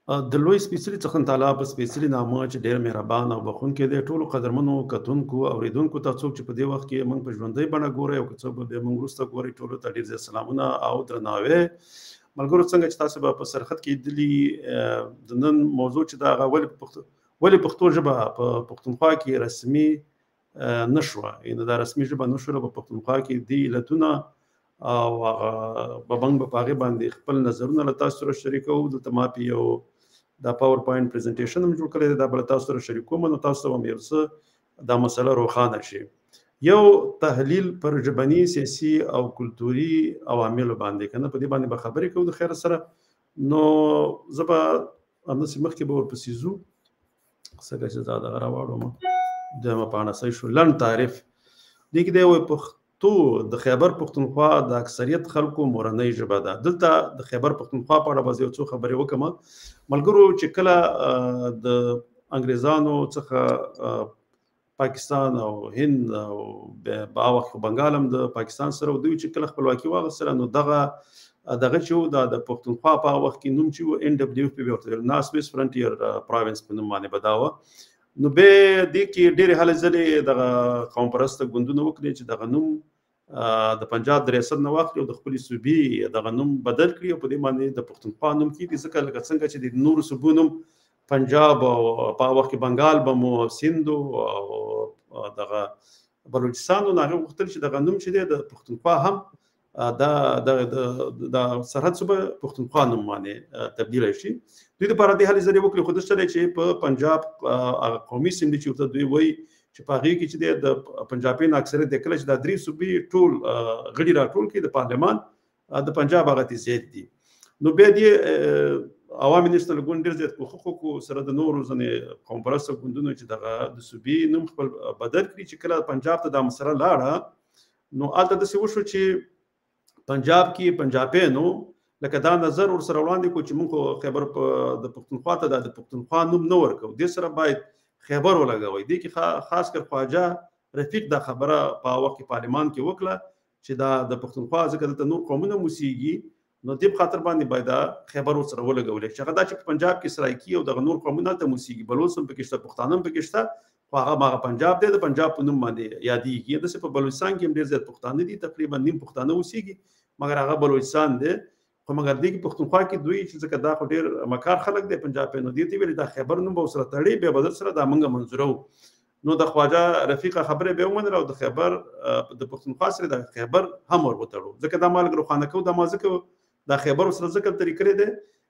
د لوی سپېڅلي څښتن تعالی په سپېڅلي نامه چې ډېر مهربان او بخښونکی دی، ټولو قدرمنو کتونکو، اورېدونکو ته، څوک چې په دې وخت کې موږ په ژوندۍ بڼه ګورئ او که څوک به بیا موږ وروسته ګورئ، ټولو ته ډېر زیات سلامونه او درناوی. ملګرو، څنګه چې تاسو به په سرخط کې لیدلي، د نن موضوع چې دا هغه ولې پښتو ژبه په پښتونخوا کې رسمي نه شوه، یعنې دا رسمي ژبه نه شوله په پښتونخوا کې، دې علتونه او هغه به موږ به په هغې باندې خپل نظرونه له تاسو سره شریکوو. دلته ما په یو دا PowerPoint presentation هم جوړ کړی دی، دا به له تاسو سره شریکوم، نو تاسو ته به هم یو څه دا مسله روښانه شي. یو تحلیل پر ژبني، سیاسي او کلتوري عواملو باندې که نه، په دې باندې به خبرې کوو د خیر سره. نو زه به همداسې مخکې به ورپسې ځو، څنګه چې دا دغه راواړوم، دویمه پاڼه صحیح شو. لنډ تعریف دې کې دی، وایي پښتو د خیبر پښتونخوا د اکثریت خلکو مورنۍ ژبه ده. دلته د خیبر پښتونخوا په اړه به زه یو څو خبرې وکړم. ملګرو، چې کله د انګریزانو څخه پاکستان او هند او په وخت کې بنګال هم د پاکستان سره، دوی چې کله خپلواکي واخیستله، نو دغه چې و، دا د پښتونخوا په وخت کې نوم چې و، NWFP به ورته ویل، North West Frontier Province په نوم باندې به دا وه. نو به دې کې ډېرې هلې ځلې دغه قوم پرسته ګوندونه وکړې چې دغه نوم د پنجاب د ریاست نه واخلي او د خپلې صوبې دغه نوم بدل کړي او په دې باندې د پښتونخوا نوم کېږي. ځکه لکه څنګه چې د نورو صوبو نوم پنجاب او په وخت کې بنګال به مو، سند او دغه بلوچستان، نو هغې غوښتل چې دغه نوم چې دی د پښتونخوا هم دا د سرحد صوبه پښتونخوا نوم باندې تبدیل شي. دوی دپاره دې هلې ځلې وکړې، خو داسې دی چې په پنجاب هغه قومي سیمې چې ورته دوی وایي چې په هغې کې چې دی د پنجابیانو اکثریت دی، کله چې دا درې صوبې ټول غړي راټول کړي د پارلمان، د پنجاب هغه ترې زیات دي. نو بیا دې عوامي نېشنل ګوند ډېر زیات کوښښ وکړو سره د نورو ځینې قوم پرسته ګوندونو چې دغه د صوبې نوم خپل بدل کړي. چې کله پنجاب ته دا مسله لاړه، نو هلته داسې وشو چې پنجاب کې پنجابیانو لکه دا نظر ورسره وړاندې کړو چې موږ خو خیبر د پښتونخوا ته دا د پښتونخوا نوم نه ورکوو، دې سره باید خیبر ولګوئ. دې کې خاص کر خواجه رفیق دا خبره په وخت کې پارلمان کې وکړه چې دا د پښتونخوا ځکه دلته نور قومونه هم اوسېږي، نو دې په خاطر باندې باید دا خیبر ورسره ولګول شي. هغه دا چې په پنجاب کې سرایکي او دغه نور قومونه هلته هم اوسېږي، بلوڅ هم پکې شته، پښتانه هم پکې شته، خو هغه هغه پنجاب دی، د پنجاب په نوم باندې یادېږي. داسې په بلوچستان کې هم ډېر زیات پښتانه دي، تقریبا نیم پښتانه اوسېږي، مګر هغه بلوچستان دی. خو مګر دې کې پښتونخوا کې دوی چې ځکه دا خو ډېر مکار خلک دی پنجابیانو، دې ته ویل دا خیبر نوم به ورسره تړي، بیا به در سره دا موږ منظوروو. نو د خواجه رفیق خبرې بیا ومنله او د خیبر د پښتونخوا سره د خیبر هم ور وتړو. ځکه دا ما لږ روښانه کوو، دا ما ځکه دا خیبر ورسره ځکه ترې کړی دی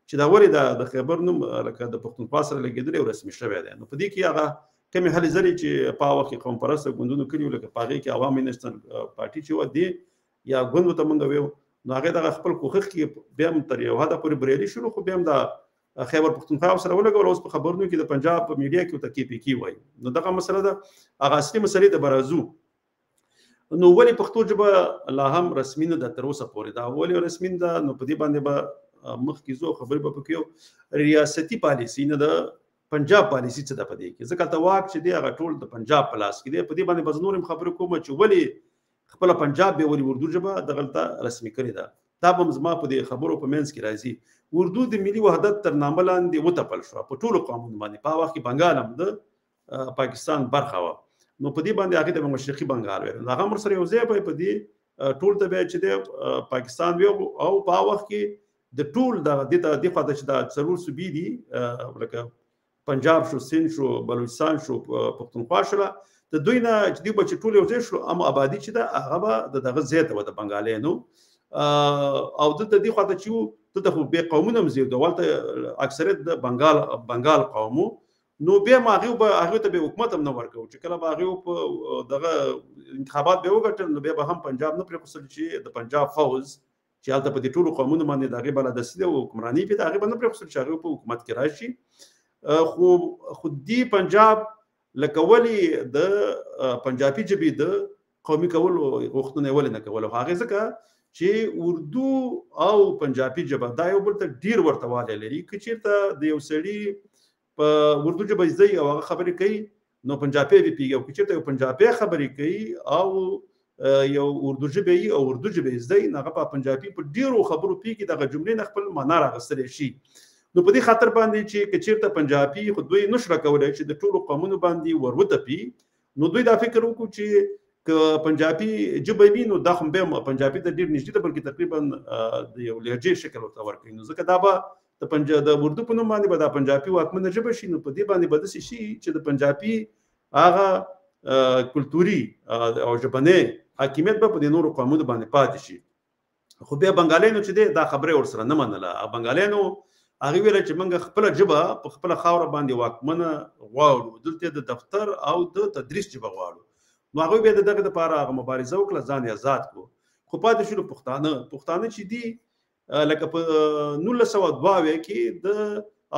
چې دا ولې دا د خیبر نوم لکه د پښتونخوا سره لګېدلی او رسمي شوی دی. نو په دې کې هغه کمې هلې ځلې چې په هغه وخت کې قوم پرسته ګوندونو کړي وو، لکه په هغې کې عوامي نېشنل پارټي چې وه دې یا ګوند ورته موږ ویو، نو هغې دغه خپل کوښښ کې بیا هم تر یو حده پورې بریالي شولو، خو بیا هم دا خیبر پښتونخوا ورسره ولګول. اوس په خبرونو کې د پنجاب په میډیا کې ورته KPK وایي. نو دغه مسله ده، هغه اصلي مسلې ته به راځو. نو ولې پښتو ژبه لا هم رسمي نه ده تر اوسه پورې؟ دا ولې رسمي نه ده؟ نو په دې باندې به مخکې ځو، خبرې به پکې وکړو. ریاستي پالیسي نه ده، پنجاب پالیسي څه ده په دې کې؟ ځکه هلته واک چې دی هغه ټول د پنجاب په لاس کې دی. په دې باندې به زه نور هم خبرې کوم چې ولې خپله پنجاب بیا ولې اردو ژبه دغلته رسمي کړې ده. دا به هم زما په دې خبرو په منځ کې راځي. اردو د ملي وحدت تر نامه لاندې وتپل شوه په ټولو قومونو باندې. په هغه وخت کې بنګال هم د پاکستان برخه وه، نو په دې باندې هغې ته به مشرقي بنګال ویل. هغه هم ورسره یو ځای به په دې ټول ته بیا چې دی پاکستان وی. او په هغه وخت کې د ټول دغه دې ته دې خوا ته چې دا څلور صوبې دي، لکه پنجاب شو، سند شو، بلوچستان شو، پښتونخوا شوله، د دوی نه چې دوی به چې ټول یو ځای شو، هم آبادي چې ده هغه به د دغه ځای ته وه د بنګالیانو. او دلته دې خوا ته چې وو، دلته خو بې قومونه هم زیات وو، هلته اکثریت د بنګال قوم وو. نو بیا هم هغوی به هغوی ته به حکومت هم نه ورکوو، چې کله به هغوی په دغه انتخابات به وګټل، نو بیا به هم پنجاب نه پرېښودل چې د پنجاب فوځ چې هلته په دې ټولو قومونو باندې د هغې بالادستي ده او حکمراني پرې ده، هغې به نه پرېښودل چې هغوی په حکومت کې راشي. خو دې پنجاب لکه ولې د پنجابي ژبې د قومي کولو غوښتنه یې ولې نه کوله؟ هغې ځکه چې اردو او پنجابي ژبه دا یو بل ته ډېر ورته والی لري. که چېرته د یو سړي په اردو ژبه زده او هغه خبرې کوي، نو پنجابی به پوهېږي، او که چېرته یو پنجابی خبرې کوي او یو اردو ژبه یي او اردو ژبه یې زده وي، نو هغه په پنجابي په ډېرو خبرو پوهېږي، دغه جملې نه خپل معنا راغستلی شي. نو په دې خاطر باندې چې که چېرته پنجابي خو دوی نشو کولی چې د ټولو قومونو باندې وروتپي، نو دوی دا فکر وکړو چې که پنجابي ژبه وي نو دا خو بیا پنجابي ته ډېر نږدې ده، بلکې تقریبا د یو لهجې شکل ورته ورکوي. نو ځکه دا به د اردو په نوم باندې به دا پنجابي واکمنه ژبه شي، نو په دې باندې به داسې شي چې د پنجابي هغه کلتوري او ژبنی حاکمیت به په دې نورو قومونو باندې پاتې شي. خو بیا بنګالیانو چې دی دا خبره ورسره نه منله. بنګالیانو هغې ویله چې موږ خپله ژبه په خپله خاوره باندې واکمنه غواړو، دلته د دفتر او د تدریس ژبه غواړو. نو هغوی بیا د دغې دپاره هغه مبارزه وکړه، ځان یې ازاد کړو. خو پاتې شول پښتانه چې دي لکه په 1902 کې د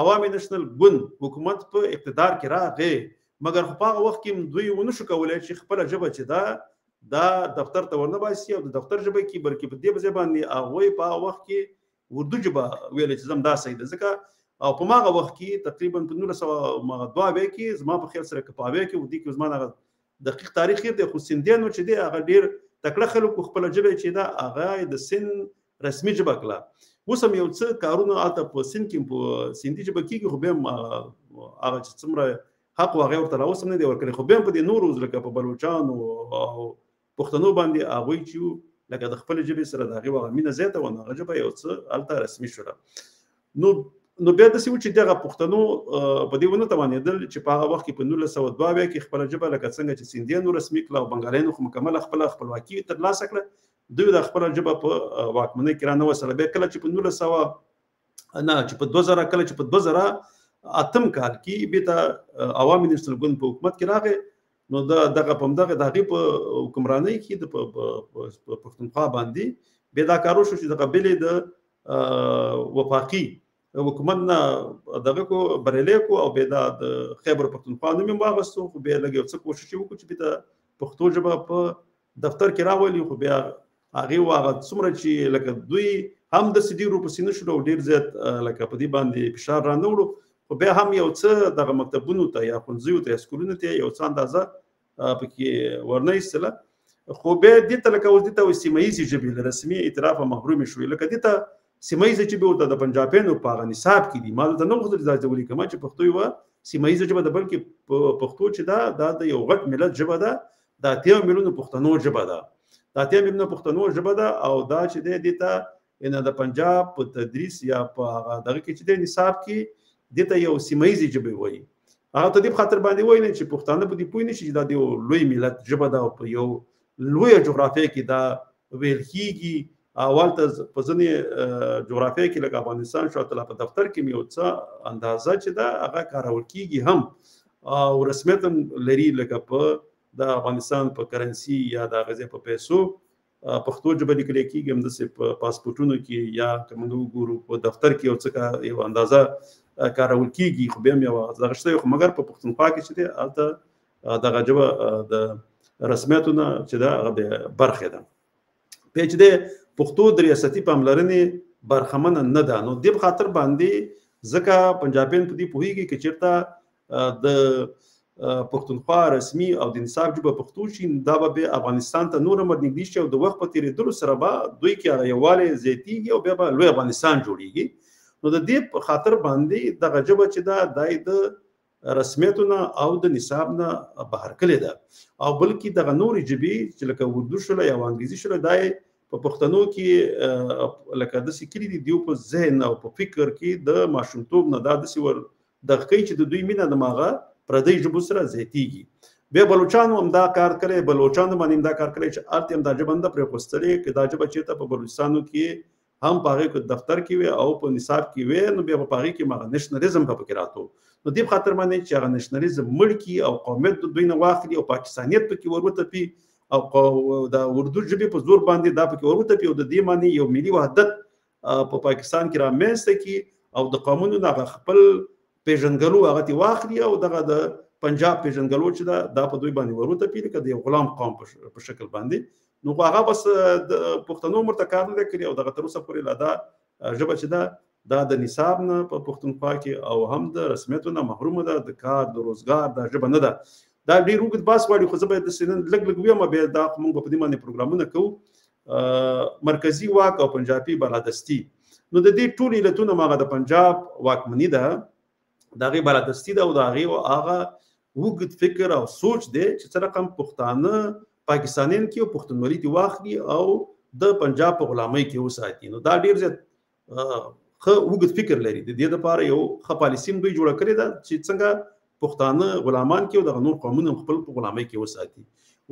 عوامي نشنل ګوند حکومت په اقتدار کې راغی، مګر خو په هغه وخت کې دوی ونه شو کولی چې خپله ژبه چې ده دا دفتر ته ورنه باسي او د دفتر ژبه کې، بلکې په دې ځای باندې هغوی په هغه وخت کې اردو ژبه ویله چې زم دا صحیح ده. ځکه او په ماغه وخت کې تقریبا په 1902 کې زما په خیال سره که په اویا کې و، دې کې زما هغه دقیق تاریخ یې دی، خو سندیانو چې دی هغه ډېر تکړه خلکو خپله ژبه چې ده هغه د سند رسمي ژبه کړه. اوس هم یو څه کارونه هلته په سند کې په سندي ژبه کېږي، خو بیا هم هغه چې څومره حق و هغه ورته لا اوس هم نه دی ورکړی. خو بیا هم په دې نورو لکه په بلوچانو او پښتنو باندې هغوی چې لکه د خپلې ژبې سره د هغې هغه مینه زیاته وه، نو هغه ژبه یو څه هلته رسمي شوله. نو بیا داسې و چې دغه پښتنو په دې ونه توانېدل چې په هغه وخت کې په 1902 کې خپله ژبه لکه څنګه چې سندیانو رسمي کړه او بنګالیانو خو مکمله خپله خپلواکي ترلاسه کړه، دوی د خپله ژبه په واکمنۍ کې رانه وسله. بیا کله چې په 1900 نه چې په 2000 کله چې په 2008 کال کې بیرته عوامي نشنل ګوند په حکومت کې راغی، نو دغه په همدغه د هغې په حکمرانۍ کې د پښتونخوا باندې بیا دا کار وشو چې دغه بلې د وفاقي حکومت نه دغه کو بریلی کو او بیا دا د خیبر پښتونخوا نوم یې واغستو. خو بیا لږ یو څه کوشش یې وکړو چې بیرته پښتو ژبه په دفتر کې راولي، خو بیا هغې هغه څومره چې لکه دوی هم داسې ډېر ورپسې نه شول او ډېر زیات لکه په دې باندې فشار رانه وړو، خو بیا هم یو څه دغه مکتبونو ته یا ښوونځیو ته یا سکولونو ته یو څه اندازه پکې ورنه ایستله. خو بیا دې ته لکه اوس دې ته وایي سیمه ییزې ژبې له رسمي اعترافه محرومې شوې. لکه دې ته سیمه ییزه ژبې ورته د پنجابیانو په هغه نصاب کې دي. ما دلته نه غوښتل چې داسې ولیکم چې پښتو یوه سیمه ییزه ژبه ده، بلکې پښتو چې ده دا د یو غټ ملت ژبه ده، د 80 میلیونو پښتنو ژبه ده، د 80 میلیونو پښتنو ژبه ده. او دا چې دی دې ته د پنجاب په تدریس یا په هغه دغه کې چې دی نصاب کې دې ته یو سیمه ییزې ژبې وایي. هغه ته دې په خاطر باندې وایي نه چې پښتانه په دې پوه نه شي چې دا د یو لوی ملت ژبه ده او په یو لویه جغرافیه کې دا ویل کېږي. او هلته په ځینې جغرافیه کې لکه افغانستان شو، هلته په دفتر کې یو څه اندازه چې ده هغه کارول کېږي هم او رسمیت هم لري، لکه په د افغانستان په کرنسي یا د هغه ځای په پیسو پښتو ژبه لیکل کېږي، همداسې په پاسپورټونو کې یا که موږ وګورو په دفتر کې یو څه یو اندازه کارول کېږي، خو بیا هم یوه دغه شته. خو مګر په پښتونخوا کې چې دی هلته دغه ژبه د رسمیتو نه چې ده هغه بیا برخې ده. بیا چې دی پښتو د ریاستي پاملرنې برخمنه نه ده، نو دې په خاطر باندې ځکه پنجابیان په دې پوهېږي که چېرته د پښتونخوا رسمي او د نصاب ژبه پښتو شي، دا به بیا افغانستان ته نور هم ورنږدې شي او د وخت په تېرېدلو سره به دوی کې هغه یووالی زیاتېږي او بیا به لوی افغانستان جوړېږي. نو د دې په خاطر باندې دغه ژبه چې ده دا یې د رسمیتو نه او د نصاب نه بهر کړې ده، او بلکې دغه نورې ژبې چې لکه اردو شوله یا انګریزي شوله دا یې په پښتنو کې لکه داسې کړي دي، دیو په ذهن او په فکر کې د ماشومتوب نه دا داسې ور دغه کوي چې د دوی مینه د ماغه پردۍ ژبو سره زیاتېږي. بیا بلوچانو هم دا کار کړی، بلوچانو باندې هم دا کار کړی چې هلته هم دا ژبه نه ده پرېښوستلې، که دا ژبه چېرته په بلوچستانو کې هم په هغې کې دفتر کې وي او په نصاب کې وي، نو بیا په هغې کې هغه نشنلیزم به پکې راتو. نو دې په خاطر باندې چې هغه نشنلیزم مړ کړي او قومیت د دوی نه واخلي او پاکستانیت پکې وروتپي او د اردو ژبې په زور باندې دا پکې وروتپي او د دې معنی یو ملي وحدت په پاکستان کې رامنځته کړي او د قومونو نه هغه خپل پېژندګلو هغه ترې واخلي او دغه د پنجاب پېژندګلو چې ده دا په دوی باندې وروتپي لکه د یو غلام قوم په شکل باندې. نو خو هغه بس د پښتنو ورته کار نه دی کړی او دغه تر اوسه پورې لا دا ژبه چې ده دا د نصاب نه په پښتونخوا کې او هم د رسمیتو نه محرومه ده، د کار د روزګار دا ژبه نه ده. دا ډېر اوږد بحث غواړي، خو زه به داسې نن لږ لږ ویم، بیا دا خو موږ به په دې باندې پروګرامونه کوو. مرکزي واک او پنجابي بالادستي، نو د دې ټول علتونه هغه د پنجاب واکمني ده، د هغې بالادستي ده او د هغې هغه اوږد فکر او سوچ دی چې څه رقم پښتانه پاکستانیان کې او پښتونولي دې واخلي او د پنجاب په غلامۍ کې وساتي. نو دا ډېر زیات ښه اوږد فکر لري. د دې لپاره یو ښه پالیسي هم دوی جوړه کړې ده چې څنګه پښتانه غلامان کې او دغه نور قومونه هم خپل په غلامۍ کې وساتي.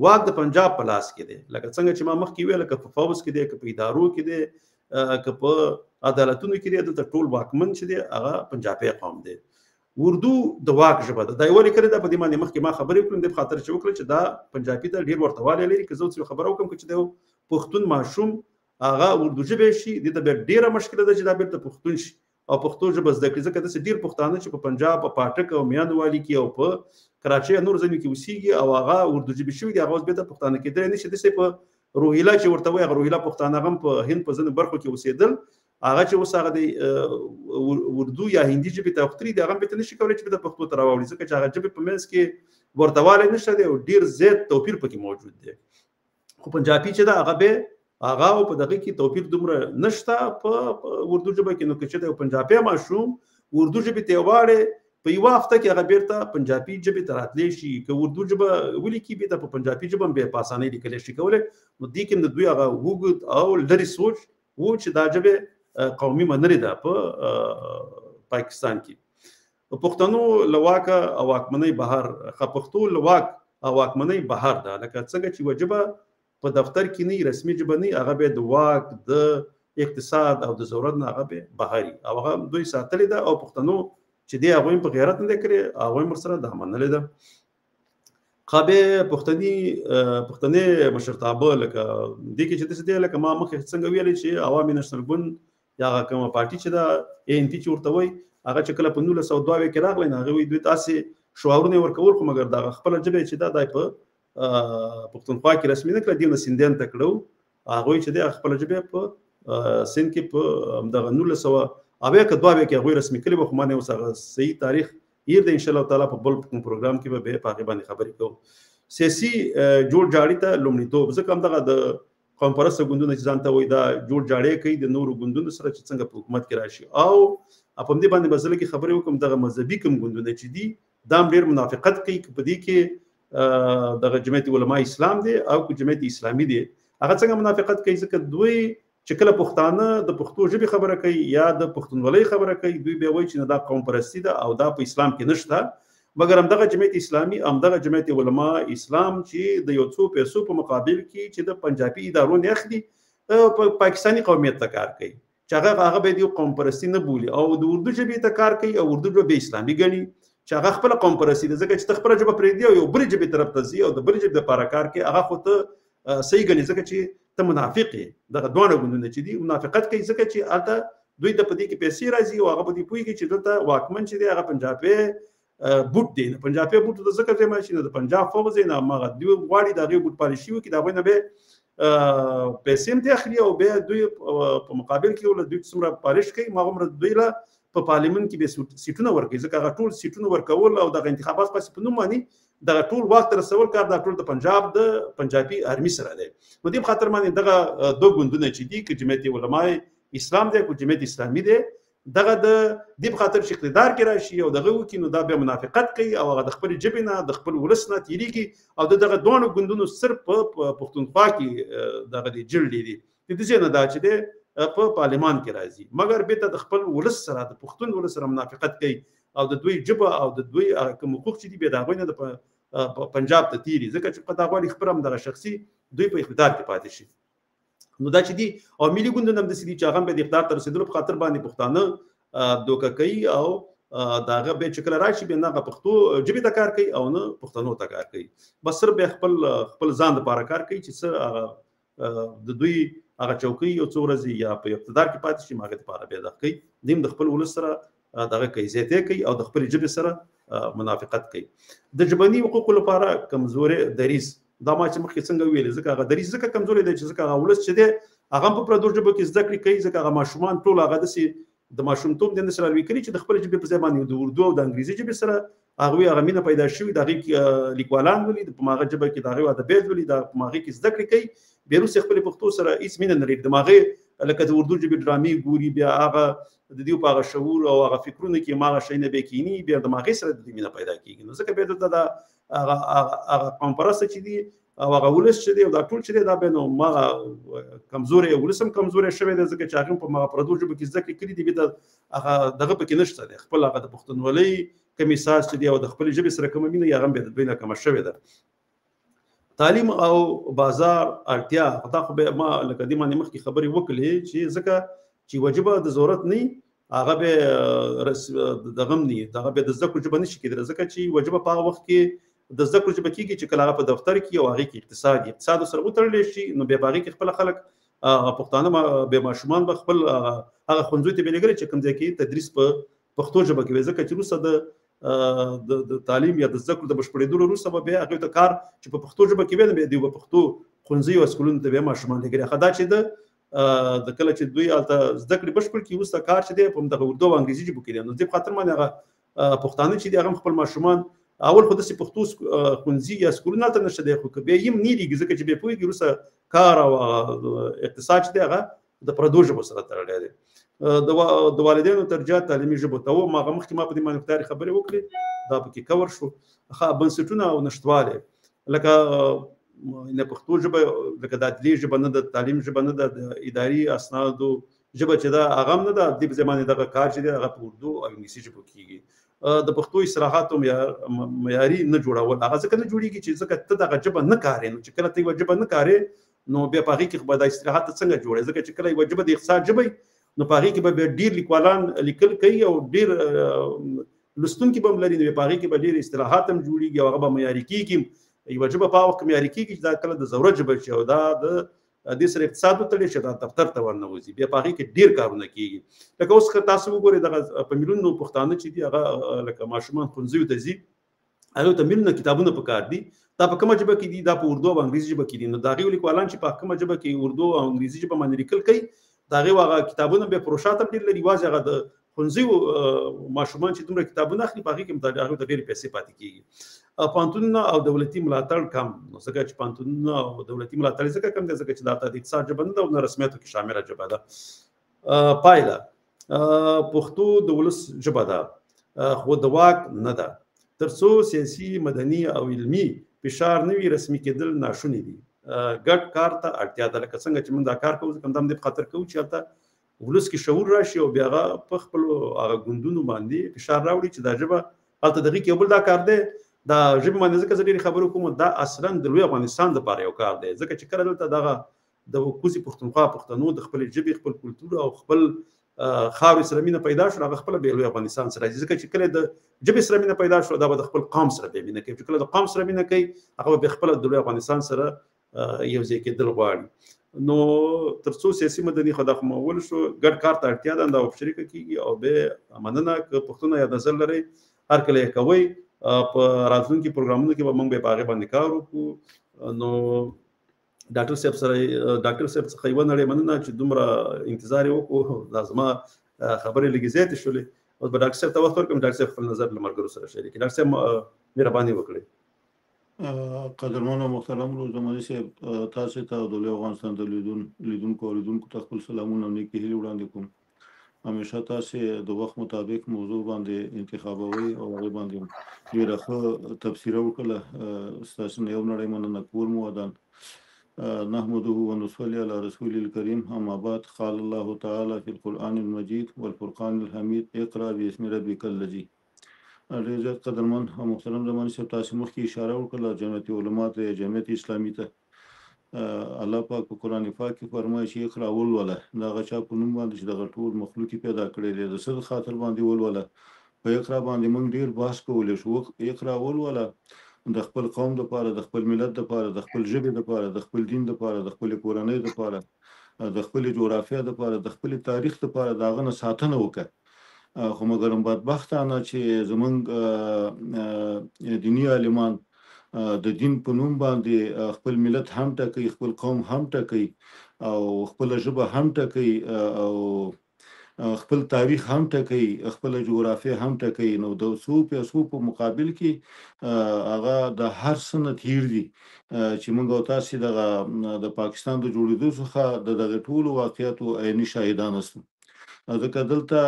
واک د پنجاب په لاس کې دی، لکه څنګه چې ما مخکې وویل، که په فوځ کې دی، که په ادارو کې دی، که په عدالتونو کې دی، دلته ټول واکمن چې دی هغه پنجابی قوم دی. اردو د واک ژبه ده. دا یې ولې کړې ده؟ په دې باندې مخکې ما خبرې وکړم، دې په خاطر چې وکړه چې دا پنجابي ته ډېر ورته والی لري. که زه اوس یو خبره وکړم که چې د یو پښتون ماشوم هغه اردو ژبی شي، دې ته بیا ډېره مشکله ده چې دا بېرته پښتون شي او پښتو ژبه زده کړي، ځکه داسې ډېر پښتانه چې په پنجاب، په پاټک او میانوالي کې او په کراچۍ او نور ځایونو کې اوسېږي او هغه اردو ژبې شوي دي، هغه اوس بېرته پښتانه کېدلی نه شي. داسې په روهیلا چې ورته وایي، هغه روهیلا پښتانه هم په هند په ځینو برخو کې اوسېدل، هغه چې اوس هغه د اردو یا هندي ژبې ته اوښتلي دي، هغه هم بېرته نه شي کولی چې بېرته پښتو ته راواوړي، ځکه چې هغه ژبې په منځ کې ورته والی نشته دی او ډېر زیات توپیر پکې موجود دی. خو پنجابي چې ده هغه به هغه او په دغه کې توپیر دومره نشته په اردو ژبه کې. نو که چېرته یو پنجابي ماشوم اردو ژبې ته واړې، په یوه هفته کې هغه بېرته پنجابي ژبې ته راتلی شي. که اردو ژبه ولیکي بېرته په پنجابي ژبه هم بیا په اسانۍ لیکلی شي کولی. نو دې کې هم د دوی هغه اوږد او لرې سوچ و چې دا ژبه قومي منلې ده په پاکستان کې. پښتنو له واکه او واکمنۍ بهر، ښه پښتو له واک او واکمنۍ بهر ده، لکه څنګه چې یوه ژبه په دفتر کې نه، رسمي ژبه نه، هغه به د واک د اقتصاد او د ضرورت نه هغه به بهر وي او هغه دوی ساتلې ده. او پښتنو چې دی هغوی په غیرت نه دی کړی، هغوی ورسره دا منلې ده. قابې پښتني مشرتابه لکه دې کې چې داسې دی، لکه ما مخکې څنګه ویلې چې عوامي نشنل ګوند یا هغه کومه پارټي چې ده ای ان پي چې ورته وایي، هغه چې کله په 1902 کې راغلی، نو هغه وایي دوی تاسې شعارونه یې ورکول، خو مګر دغه خپله ژبه چې ده دا یې په پښتونخوا کې رسمي نه کړه، دې نه سندیان ته کړو. هغوی چې دی هغه خپله ژبه په سند کې په همدغه 1970 که 92 کې هغوی رسمي کړې وه، خو ما نه اوس هغه صحیح تاریخ هېر دی. ان شاء الله تعالی په بل کوم پروګرام کې به بیا په هغې باندې خبرې کوو. سیاسي جوړ جاړي ته لومړیتوب، ځکه همدغه د قوم پرسته ګوندونه چې ځان ته وایي دا جوړ جاړی کوي د نورو ګوندونو سره چې څنګه په حکومت کې راشي. او په همدې باندې به زه لږې خبرې وکړم. دغه مذهبي کوم ګوندونه چې دي دا هم ډېر منافقت کوي، که په دې کې دغه جمعیت علما اسلام دی او که جمعیت اسلامي دی، هغه څنګه منافقت کوي؟ ځکه دوی چې کله پښتانه د پښتو ژبې خبره کوي یا د پښتونولۍ خبره کوي، دوی بیا وایي چې نه دا قوم پرستي ده او دا په اسلام کې نشته. مګر همدغه جمعیت اسلامي، همدغه جمعیت علما اسلام چې د یو څو پیسو په مقابل کې چې د پنجابي ادارو نه اخلي، په پاکستاني قومیت ته کار کوي، چې هغه به یو قوم پرستي نه بولي او د اردو ژبې ته کار کوي او اردو ژبه به اسلامي ګڼي، چې هغه خپله قوم پرستي ده، ځکه چې ته خپله ژبه پرېږدي او یو بلې ژبې طرف ته ځي او د بلې ژبې لپاره کار کوي، هغه خو ته صحیح ګڼي، ځکه چې ته منافق یې. دغه دواړه ګوندونه چې دي منافقت کوي، ځکه چې هلته دوی ته په دې کې پیسې راځي او هغه په دې پوهېږي چې دلته واکمن چې دی هغه پنجابی بوټ دی. نه پنجابی بوټ ته ځکه ځای چې نه د پنجاب فوځ دی، نه هماغه دوی غواړي د هغې بوټ پالیسي وکړي، د هغوی نه بیا پیسې هم ترې اخلي او بیا دوی په مقابل کې له دوی څومره پالش کوي هماغومره دوی له په پارلیمان کې بیا سیټونه ورکوي، ځکه هغه ټول سیټونه ورکول او دغه انتخابات پسې په نوم باندې دغه ټول واک ته رسول کار دا ټول د پنجاب د پنجابي ارمي سره دی. نو دې په خاطر باندې دغه دوه ګوندونه چې دي، که جمعیت علمای اسلام دی که جمعیت اسلامي دی، دغه د دې په خاطر چې اقتدار کې راشي او دغه وکړي، نو دا بیا منافقت کوي او هغه د خپلې ژبې نه د خپل ولس نه تېرېږي. او د دغه دواړو ګوندونو صرف په پښتونخوا کې دغه دې جلډې دي، د دې ځای نه دا چې دی په پارلیمان کې راځي، مګر بېرته د خپل ولس سره د پښتون ولس سره منافقت کوي او د دوی ژبه او د دوی هغه کوم حقوق چې دي بیا د هغوی نه د پنجاب ته تېري، ځکه چې په دا غواړي خپله هم دغه شخصي دوی په اقتدار کې پاتې شي. نو دا چې دي او ملي ګوندونه هم داسې دي چې هغه هم بیا د اقتدار ته رسېدلو په خاطر باندې پښتانه دوکه کوي او د هغه بیا چې کله راشي بیا نه هغه پښتو ژبې ته کار کوي او نه پښتنو ته کار کوي، بس صرف بیا خپل ځان دپاره کار کوي چې څه هغه د دوی هغه چوکۍ یو څو ورځې یا په اقتدار کې پاتې شي، هغې دپاره بیا دغه کوي. دوی هم د خپل ولس سره دغه کوي، زیاتی کوي او د خپلې ژبې سره منافقت کوي. د ژبني حقوقو لپاره کمزوری دریځ، دا ما چې مخکې څنګه ویلې، ځکه هغه دریځ ځکه کمزوری دی چې ځکه هغه ولس چې دی هغه هم په پردو ژبو کې زده کړې کوي، ځکه هغه ماشومان ټول هغه داسې د ماشومتوب د نه سره لوی کړي چې د خپلې ژبې په ځای باندې د اردو او د انګریزي ژبې سره هغوی هغه مینه پیدا شوي، د هغې لیکوالان ولي، په هغه ژبه کې د هغوی ادبیات ولي، د په هغې کې زده کړې کوي، بیا وروسته خپلې پښتو سره هېڅ مینه نه لري. د هغې لکه د اردو ژبې ډرامې ګوري، بیا هغه د دوی په هغه شعور او هغه فکرونو کې ماغه شی نه به کینی، بیا د ماغې سره د مینه پیدا کیږي. نو ځکه بیا دلته دا هغه هغه قوم پرسته چې دي او هغه ولس چې دی او دا ټول چې دی دا به نو ماغه کمزوري ولس هم کمزوري شوی دی، ځکه چې هغه په ماغه پردو ژبو کې زده کړې کړې دي، بیا هغه دغه پکې نشته دی، خپل هغه د پښتونولۍ کوم احساس چې دی او د خپلې ژبې سره کومه مینه هغه هم بیا د دوی نه کمه شوې ده. تعلیم او بازار اړتیا، دا خو به ما لکه دې باندې مخکې خبرې وکړې چې ځکه چې وجبه د ضرورت نه هغه به دغه هم نه، دغه به د زده کړو ژبه نشي کېدلی، ځکه چې وجبه په هغه وخت کې د زده کړو ژبه کېږي چې کله هغه په دفتر کې او هغې کې اقتصاد سره وتړلی شي، نو بیا په هغې کې خپله خلک پښتانه بیا ماشومان به خپل هغه ښوونځیو ته به لېږلي چې کوم ځای کې تدریس په پښتو ژبه کې وي، ځکه چې وروسته د تعلیم یا د زده کړو د بشپړېدلو وروسته به بیا هغوی ته کار چې په پښتو ژبه کې وي، نو بیا دوی به پښتو ښوونځیو او سکولونو ته بیا ماشومان لېږلي. ښه دا چې د کله چې دوی هلته زده کړې بشپړ کړي وروسته کار چې دی په همدغه اردو او انګریزي ژبو کې دی، نو دې په خاطر باندې هغه پښتانه چې دي هغه هم خپل ماشومان اول خو داسې پښتو ښوونځي یا سکولونه هلته نشته دی، خو که بیا یې هم نه لېږي ځکه چې بیا پوهېږي وروسته کار او اقتصاد چې دی هغه د پردو ژبو سره تړلی دی. د والدینو ترجیح تعلیمي ژبو ته و، ما هغه مخکې ما په دې باندې تارې خبرې وکړې، دا پکې کور شو. ښه بنسټونه او نشتوالی، لکه نه پښتو ژبه لکه د عدلي ژبه نه ده، تعلیم ژبه نه ده، د اداري اسنادو ژبه چې ده هغه هم نه ده، دې په ځای باندې دغه کار چې دی هغه په اردو او انګلیسي ژبو کېږي. د پښتو اصطلاحاتو معیاري نه جوړول، هغه ځکه نه جوړېږي چې ځکه ته دغه ژبه نه کارې، نو چې کله ته یوه ژبه نه کارې نو بیا په هغې کې خو به دا اصطلاحات ته څنګه جوړې، ځکه چې کله یوه ژبه د اقتصاد ژبه وي نو په هغې کې به بیا ډېر لیکوالان لیکل کوي او ډېر لوستونکي به هم لري، نو بیا په هغې کې به ډېر اصطلاحات هم جوړېږي او هغه به معیاري کېږي. یوه ژبه په هغه وخت کې معیاري کېږي چې دا کله د ضرورت ژبه شي او دا د دې سره اقتصاد وتړي چې دا دفتر ته ورنوځي، بیا په هغې کې ډېر کارونه کېږي. لکه اوس که تاسو وګورئ دغه په میلیونونو پښتانه چې دي هغه لکه ماشومان ښوونځیو ته ځي، هغوی ته میلیونه کتابونه پکار دي، دا په کومه ژبه کې دي؟ دا په اردو او انګریزي ژبه کې دي. نو د هغې لیکوالان چې په کومه ژبه کې اردو او انګریزي ژبه باندې لیکل کوي د هغې هغه کتابونه بیا فروشات هم ډېر لري، یوازې هغه د ښوونځیو ماشومان چې دومره کتابونه اخلي په هغې کې هم هغوی ته ډېرې پیسې پاتې کېږي. پوهنتونونه او دولتي ملاتړ کم، نو ځکه چې پوهنتونونه او دولتي ملاتړ ځکه کم دی ځکه چې دا د اقتصاد ژبه نه ده او نه رسمیاتو کې شامله ژبه ده. پایله، پښتو د ولس ژبه ده خو د واک نه ده، تر څو سیاسي، مدني او علمي فشار نه وي رسمي کېدل ناشوني دي. ګډ کار ته اړتیا ده، لکه څنګه چې موږ دا کار کوو ځکه هم دې په خاطر کوو چې هلته ولس کې شعور راشي او بیا هغه په خپلو هغه ګوندونو باندې فشار راوړي چې دا ژبه هلته دغې کې یو بل دا کار دی. دا ژبې باندې ځکه زه ډېرې خبرې کوم، دا اصلا د لوی افغانستان دپاره یو کار دی، ځکه چې کله دلته دغه د کوزې پښتونخوا پښتنو د خپلې ژبې، خپل کلتور او خپل خاورې سره مینه پیدا شوه، هغه خپله بیا لوی افغانستان سره راځي، ځکه چې کله د ژبې سره مینه پیدا شوه دا به د خپل قوم سره بیا مینه کوي، چې کله د قوم سره مینه کوي هغه به بیا خپله د لوی افغانستان سره یو ځای کېدل غواړي. نو تر څو سیاسي مدني خو دا خو مو وویل شو، ګډ کار ته اړتیا ده، دا په شریکه کېږي. او بیا مننه که پوښتنه یا نظر لرئ هر کله یې کوئ، په راتلونکي پروګرامونو کې به موږ بیا په هغې باندې کار وکړو. نو ډاکټر صاحب سره ډاکټر صاحب څخه یوه نړۍ مننه چې دومره انتظار یې وکړو، دا زما خبرې لږې زیاتې شولې. اوس به ډاکټر صاحب ته وخت ورکړم، ډاکټر صاحب خپل نظر له ملګرو سره شریک کړي. ډاکټر صاحب مهرباني وکړئ. قدرمن او محترم ورور زماني صاحب، تاسو ته او د لوی افغانستان د لیدونکو او اورېدونکو ته خپل سلامونه او نیکې هیلې وړاندې کوم. همیشه تاسو د وخت مطابق موضوع باندې انتخابوي او هغې باندې ډېره ښه تبصره وکړله. ستاسو نه یو نړۍ مننه، کور مو ودان. نحمده ونصلي على رسول الكريم، اما بعد، قال الله تعالى في القرآن المجيد والفرقان الحميد: اقرأ باسم ربك الذي. ډېر زیات قدرمن او محترم زماني صاحب، تاسو مخکې اشاره وکړله جمعیت علما ته یا جمعیت اسلامي ته. الله پاک په قرآن پاک کې فرمایي چې اقرأ ولوله، د هغه چا په نوم باندې چې دغه ټول مخلوق یې پیدا کړی دی، د څه د خاطر باندې ولوله. په اقرأ باندې موږ ډېر بحث کولی شو. اقرأ ولوله د خپل قوم دپاره، د خپل ملت دپاره، د خپل ژبې دپاره، د خپل دین دپاره، د خپلې کورنۍ دپاره، د خپلې جغرافیا دپاره، د خپل تاریخ دپاره د هغه نه ساتنه وکړه. خو مګرم بدبختانه چې زمونږ دیني عالمان د دین په نوم باندې خپل ملت هم ټکوي، خپل قوم هم ټکوي او خپله ژبه هم ټکوي او خپل تاریخ هم ټکوي، خپله جغرافیه هم ټکوي. نو د څو پیسو په مقابل کې هغه د هر څه نه تیر دي، چې موږ او تاسې دغه د پاکستان د جوړېدو څخه د دغه ټولو واقعیاتو عیني شاهدان هستو. ځکه دلته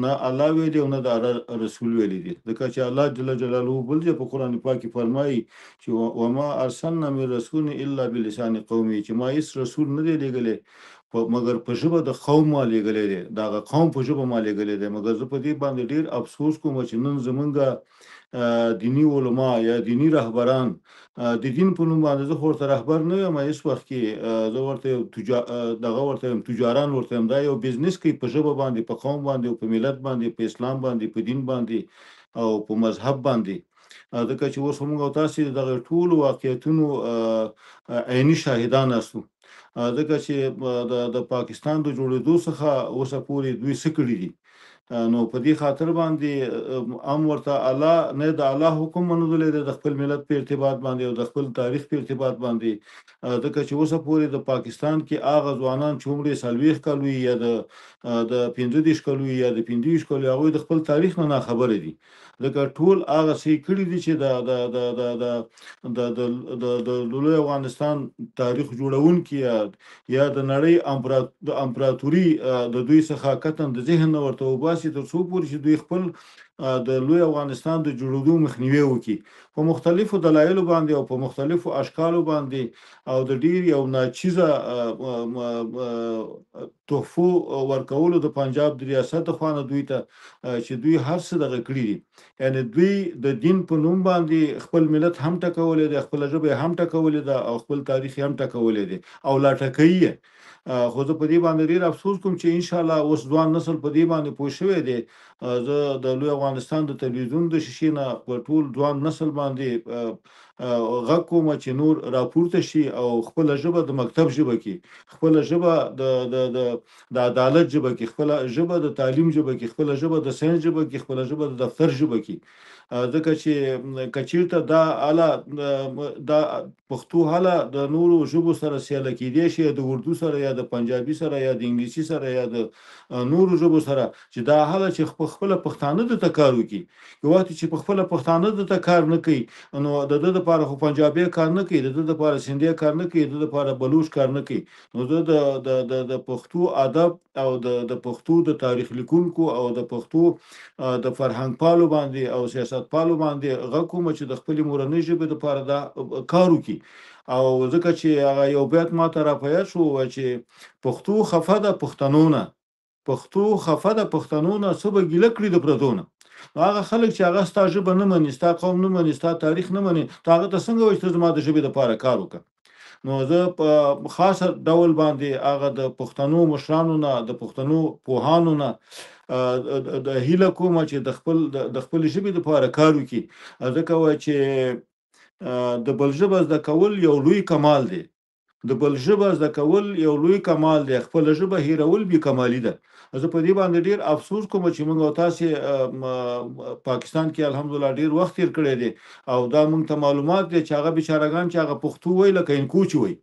نه الله ویلي او نه د الله رسول ویلي دي، ځکه چې الله جل جلاله بل ځای په قرآن پاک کې فرمایي چې وما ارسلنا من رسول الا بلسان قومه، چې ما هیڅ رسول نه دی لېږلی مګر په ژبه د قوم ما لېږلی دی، د هغه قوم په ژبه ما لېږلی دی. مګر زه په دې باندې ډېر افسوس کوم چې نن زمونږ دیني علما یا دیني رهبران د دین په نوم باندې، زه خو ورته رهبر نه یم هیڅ وخت کې، زه ورته یو دغه ورته یم، تجاران ورته یم. دا یو بزنس کوي په ژبه باندې، په قوم باندې، په ملت باندې، په اسلام باندې، په دین باندې او په مذهب باندې. ځکه چې اوس موږ او تاسې دغه ټولو واقعیتونو عیني شاهدان یاستو، ځکه چې د پاکستان د جوړېدو څخه اوسه پورې دوی څه کړي دي. نو په دې خاطر باندې هم ورته الله نه د الله حکم منلی دی د خپل ملت په ارتباط باندې او د خپل تاریخ په ارتباط باندې. ځکه چې اوسه پورې د پاکستان کې هغه ځوانان چې عمر یې 40 کالو وي یا د 35 کالو وي یا د 25 کالو، هغوی د خپل تاریخ نه ناخبره دي. ځکه ټول هغه څه یې کړي دي چې د د د د د د د د د لوی افغانستان تاریخ جوړونکي یا د نړۍ د امپراتوري د دوی څخه کتن د ذهن نه ورته وباسي، تر څو پورې چې دوی خپل د لوی افغانستان د جوړېدو مخنیوی وکړي په مختلفو دلایلو باندې او په مختلفو اشکالو باندې او د ډیر یو ناچیزه تحفو ورکولو د پنجاب د ریاست د خوا نه دوی ته، چې دوی هر څه دغه کړي دي. یعنی دوی د دین په نوم باندې خپل ملت هم ټکولی دی، خپله ژبه یې هم ټکولې ده او خپل تاریخ یې هم ټکولی دی او لا ټکوي یې. خو زه په دې باندې ډېر افسوس کوم چې انشاءالله اوس ځوان نسل په دې باندې پوه شوی دی. زه د لوی افغانستان د تلویزیون د شیشې نه په ټول ځوان نسل باندې غږ کوم چې نور راپورته شي او خپله ژبه د مکتب ژبه کې، خپله ژبه د عدالت ژبه کې، خپله ژبه د تعلیم ژبه کې، خپله ژبه د ساینس ژبه کې، خپله ژبه د دفتر ژبه کې. ځکه چې که چېرته دا اله دا پښتو هله د نورو ژبو سره سیاله کېدای شي، یا د اردو سره یا د پنجابي سره یا د انګلیسي سره یا د نورو ژبو سره، چې دا هله چې خپله پښتانه د ته کار وکړي. یو وخت چې په خپله پښتانه د ته کار نه کوي، نو د ده دپاره خو پنجابی کار نه کوي، د ده دپاره سندی کار نه کوي، د ده دپاره بلوچ کار نه کوي. نو زه د پښتو ادب او د پښتو د تاریخ لیکونکو او د پښتو د فرهنګپالو باندې او سیاستپالو باندې غږ کوم چې د خپلې مورنۍ ژبې دپاره دا کار وکړي. او ځکه چې هغه یو بیت ما ته را په یاد شو چې پښتو خفه ده پښتنو نه، پښتو خفه ده پښتنو نه، څه به ګیله کړي د پردو نه. نو هغه خلک چې هغه ستا ژبه نه مني، ستا قوم نه مني، ستا تاریخ نه مني، ته هغه ته څنګه وایي چې ته زما د ژبې دپاره کار وکړه؟ نو زه په خاصه ډول باندې هغه د پښتنو مشرانو نه، د پښتنو پوهانو نه د هیله کوم چې د خپلې ژبې دپاره کار وکړي. ځکه وایي چې د بل ژبه زده کول یو لوی کمال دی، د بل ژبه زده کول یو لوی کمال دی، خپله ژبه هېرول بې کمالي ده. زه په دې باندې ډېر افسوس کوم چې موږ او تاسې پاکستان کې الحمدلله ډېر وخت تېر کړی دی او دا موږ ته معلومات دی چې هغه بیچارهګان چې هغه پښتو وایي لکه هندکو چې وایي،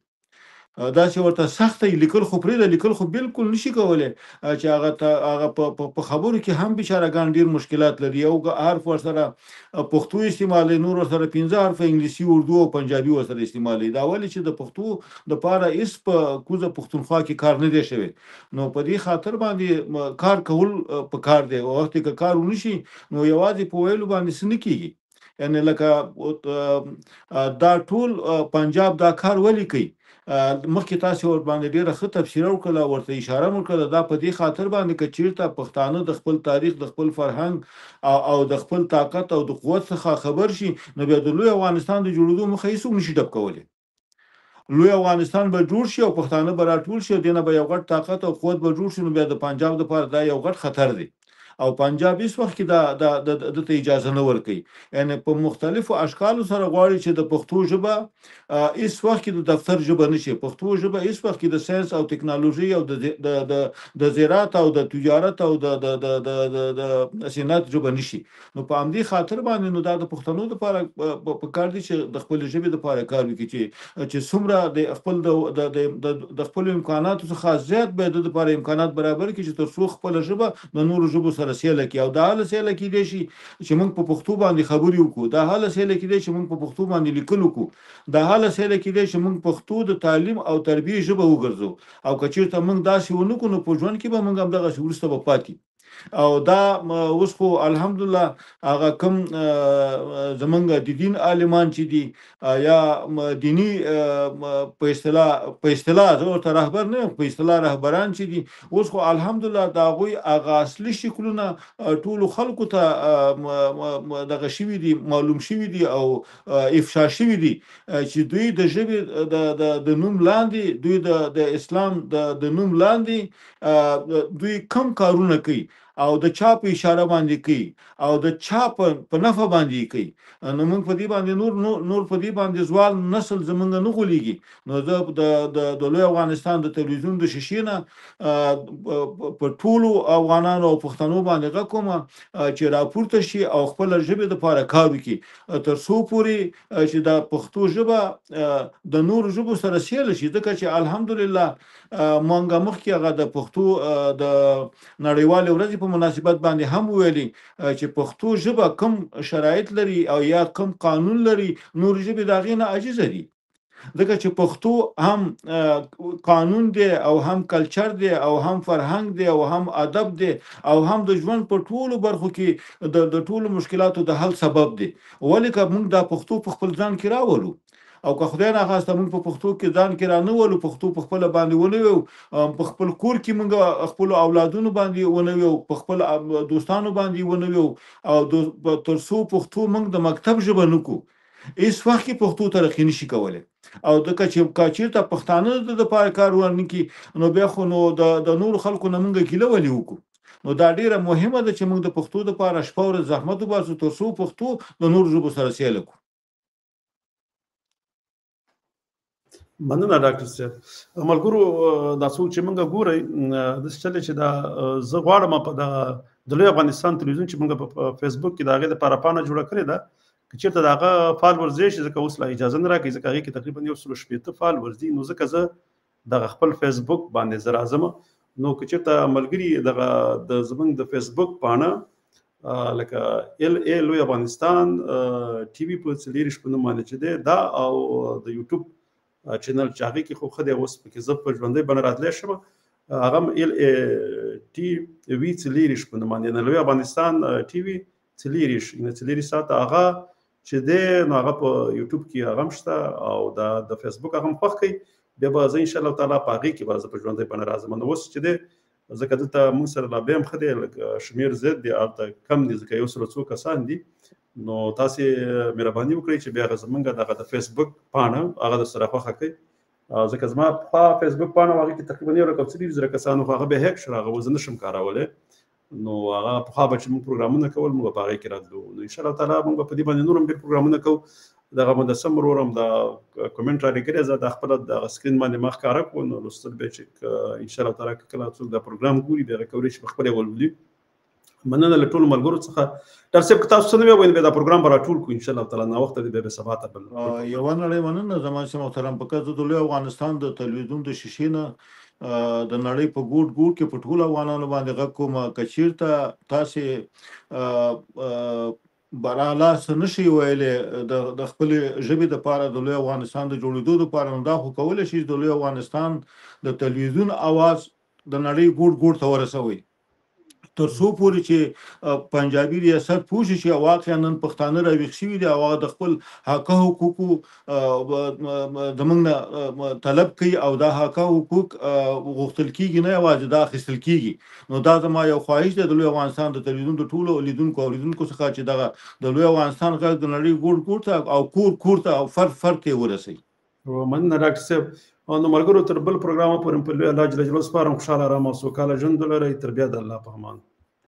داسې ورته سخته یې لیکل خو پرېږده، لیکل خو بالکل نشي کولی، چې هغه ته هغه په خبرو کې هم بیچارهګان ډېر مشکلات لري. یو حرف ورسره پښتو استعمالوي، نور ورسره 5 حرفه انګلیسي، اردو او پنجابي ورسره استعمالوي. دا ولې چې د پښتو دپاره هېڅ په کوزه پښتونخوا کې کار نه دی شوی. نو په دې خاطر باندې کار کول په کار دی. وخت که کار ونشي نو یوازې په ویلو باندې څه نه کېږي. یعنې لکه دا ټول پنجاب دا کار ولې کوي؟ مخکې تاسې ور باندې ډېره ښه تبصره وکړله، ورته اشاره مو وکړله. دا په دې خاطر باندې که چېرته پښتانه د خپل تاریخ، د خپل فرهنګ او د خپل طاقت او د قوت څخه خبر شي، نو بیا د لوی افغانستان د جوړېدو مخه هېڅوک نشي ډب کولی. لوی افغانستان به جوړ شي او پښتانه به راټول شي او دې نه به یو غټ طاقت او قوت به جوړ شي. نو بیا د پنجاب دپاره دا یو غټ خطر دی. او پنجاب هیڅ وخت کې دا د ته اجازه نه ورکوي. یعنی په مختلفو اشکالو سره غواړي چې د پښتو ژبه هیڅ وخت کې د دفتر ژبه نشي، پښتو ژبه هیڅ وخت کې د ساينس او ټکنالوژي او د د د زراعت او د تجارت او د د د د د صنعت ژبه نشي. نو په همدې خاطر باندې نو دا د پښتنو لپاره په کار دي چې د خپل ژبې لپاره کار وکړي چې څومره د خپل د د د خپل امکاناتو څخه زیات به د لپاره امکانات برابر کړي چې تر څو خپل ژبه د نورو ژبو سره سیاله کړي. او دا هله سیاله کېدای شي چې موږ په پښتو باندې خبرې وکړو، دا هله سیاله کېدای چې موږ په پښتو باندې لیکل وکړو، دا هله سیاله کېدای چې موږ پښتو د تعلیم او تربیې ژبه وګرځو. او که چېرته موږ داسې ونه کړو نو په ژوند کې به موږ همدغسې وروسته به پاتې. او دا اوس خو الحمدلله هغه کوم زمونږ د دین عالمان چې دي یا دیني په اصطلاح زه ورته رهبر نه یم، په اصطلاح رهبران چې دي اوس خو الحمدلله د هغوی هغه اصلي شکلونه ټولو خلکو ته دغه شوي دي، معلوم شوي دي او افشا شوي دي چې دوی د ژبې د نوم لاندې، دوی د اسلام د نوم لاندې دوی کم کارونه کوي او د چا په اشاره باندې کوي او د چا په نفع باندې کوي. نو موږ په دې باندې نور په دې باندې ځوان نسل زمونږ نه غولېږي. نو زه د لوی افغانستان د تلویزیون د شیشې نه په ټولو افغانانو او پښتنو باندې غږ کوم چې راپورته شي او خپله ژبې دپاره کار وکړي، تر څو پورې چې دا پښتو ژبه د نورو ژبو سره سیاله شي. ځکه چې الحمدلله مونږ مخکې هغه د پښتو د نړیوالې ورځې په مناسبت باندې هم وویلي چې پښتو ژبه کوم شرایط لري او یا کوم قانون لري، نور ژبې د هغې نه عاجزه دي. ځکه چې پښتو هم قانون دی او هم کلچر دی او هم فرهنګ دی او هم ادب دی او هم د ژوند په ټولو برخو کې د ټولو مشکلاتو د حل سبب دی. ولې که موږ دا پښتو په خپل ځان کې راولو او که خدای ناخواسته موږ په پښتو کې ځان کې رانه ولو، پښتو په خپله باندې ونه ویو، په خپل کور کې موږ خپلو اولادونو باندې ونه ویو، په خپل دوستانو باندې ونه ویو، او تر څو پښتو موږ د مکتب ژبه نه کړو، هیڅ وخت کې پښتو ترقي نشي کولی. او ځکه چې که چېرته پښتانه د دپاره کار ورنه کړي نو بیا خو نو د نورو خلکو نه موږ ګیله ولې وکړو؟ نو دا ډېره مهمه ده چې موږ د پښتو دپاره شپه ورځ زحمت وباسو تر څو پښتو د نورو ژبو سره سیاله کړو. مننه ډاکټر صاحب. ملګرو دا څوک چې موږ ګورئ داسې چلې چې دا زه غواړم په دغه د لوی افغانستان تلویزیون چې موږ په فیسبوک کې د هغې دپاره پاڼه جوړه کړې ده، که چېرته د هغه followers ډېر شي، ځکه اوس لا اجازه نه راکوي، ځکه هغې کې تقریبا 160 followers دي، نو ځکه زه دغه خپل فیسبوک باندې زه راځم. نو که چېرته ملګري دغه د زموږ د فیسبوک پاڼه لکه ال ای لوی افغانستان ټي وي په 24 په نوم باندې چې دی دا، او د یوټیوب چینل چې هغې کې خو ښه دی اوس پکې زه په ژوندۍ بڼه راتلی شم، هغه هم ال ای ټي وي 24 په نوم باندې، نه لوی افغانستان ټي وي 24 یعنې 24 ساعته هغه چې دی نو هغه په یوټیوب کې هغه هم شته او دا د فیسبوک هغه هم خوښ کوي. بیا به زه انشاءالله تعالی په هغې کې به زه په ژوندۍ بڼه راځم. نو اوس چې دی ځکه دلته موږ سره لا بیا هم ښه دی، لږ شمېر زیات دی، هلته کم دی، ځکه یو سل څو کسان دي. نو تاسې مهرباني وکړئ چې بیا زمونږ دغه د فیسبوک پاڼه هغه در سره خوښه کړئ، ځکه زما پخوا فیسبوک پاڼه هغې کې تقریبا 1,40,000 کسانو، خو هغه بیا هیک شو، هغه زه نه شم کارولی. نو هغه پخوا به چې موږ پروګرامونه کول موږ به په هغې کې راتلو. نو انشاءالله تعالی موږ به په دې باندې نور هم ډېر پروګرامونه کوو. دغه مدسم ورور هم دا comment را لېږلی، زه دا خپله دغه screen باندې ما ښکاره کړو، نو لوستل بیا چې انشاءالله تعالی که کله څوک دا پروګرام ګوري بیا هغه کولی شي په خپله یې ولولي. مننه له ټولو ملګرو څخه. ډاکټر صاحب که تاسو څه نه وي ویل بیا دا پروګرام به راټول کړو انشاءالله تعالی، ناوخته دی بیا به سبا ته بل. یوه نړۍ مننه زما چې محترم په کار د لوی افغانستان د تلویزیون د شیشې نه د نړۍ په ګوټ ګوټ کې په ټولو افغانانو باندې غږ کوم، که چېرته تاسې برالا څه نه شئ ویلی د خپلې ژبې دپاره د لوی افغانستان د جوړېدو دپاره، نو دا خو کولی شئ د لوی افغانستان د تلویزیون اواز د نړۍ ګوټ ګوټ ته ورسوئ، تر څو پورې چې پنجابي ریاست پوه شي چې واقعا نن پښتانه راویښ شوي دي او هغه د خپل حقه حقوقو زموږ نه طلب کوي او دا حقه حقوق غوښتل کېږي، نه یوازې دا اخیستل کېږي. نو دا زما یو خواهش دی د لوی افغانستان د تلویزیون د ټولو لیدونکو او اورېدونکو څخه چې دغه د لوی افغانستان غږ د نړۍ ګوټ ګوټ ته او کور کور ته او فرد فرد ته یې ورسوي. مننه ډاکټر صاحب. نو ملګرو تر بل پروګرامه پورې په لوی الله جل جلاله سپارم. خوشحاله، ارام او سوکاله ژوند ولرئ. تر بیا د الله په امان.